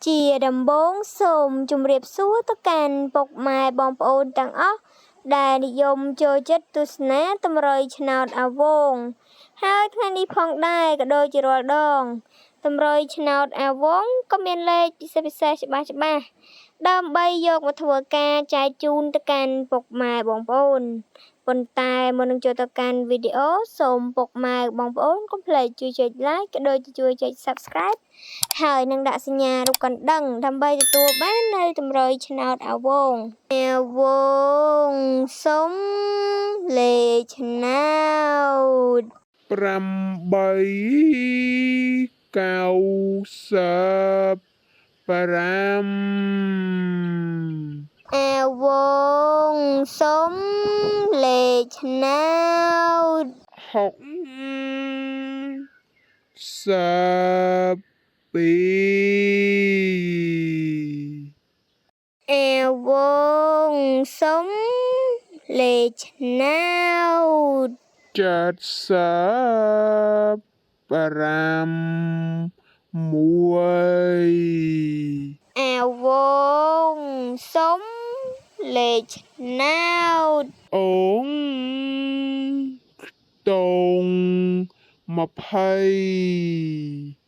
ជាដំបូងសូមជម្រាបសួរទៅកាន់ពុកម៉ែបងប្អូនទាំងអស់ដែលនិយមចូលចិត្តទស្សនាតម្រុយឆ្នោតអាវងហើយថ្ងៃនេះផងដែរក៏ដូចជារាល់ដងតម្រុយឆ្នោតអាវងក៏មានលេខពិសេសពិសេសច្បាស់ច្បាស់ដើម្បីយកមកធ្វើការចែកជូនទៅកាន់ពុកម៉ែបងប្អូនប៉ុន្តែមុននឹងចូលទៅកាន់វីដេអូសូមពុកម៉ែបងប្អូនកុំភ្លេចជួយចុច Like ក៏ដូចជាជួយចុច Subscribe ហើយនឹងដាក់សញ្ញារូបកណ្ដឹងដើម្បីទទួលបាននៅតម្រុយឆ្នោតអាវងអាវងសុំលេខឆ្នោត 8 95 អាវងសុំលេខឆ្នោត 62 អាវងសុំលេខឆ្នោត 76 អាវងសុំលេខឆ្នោត អូងខ្ទង់20។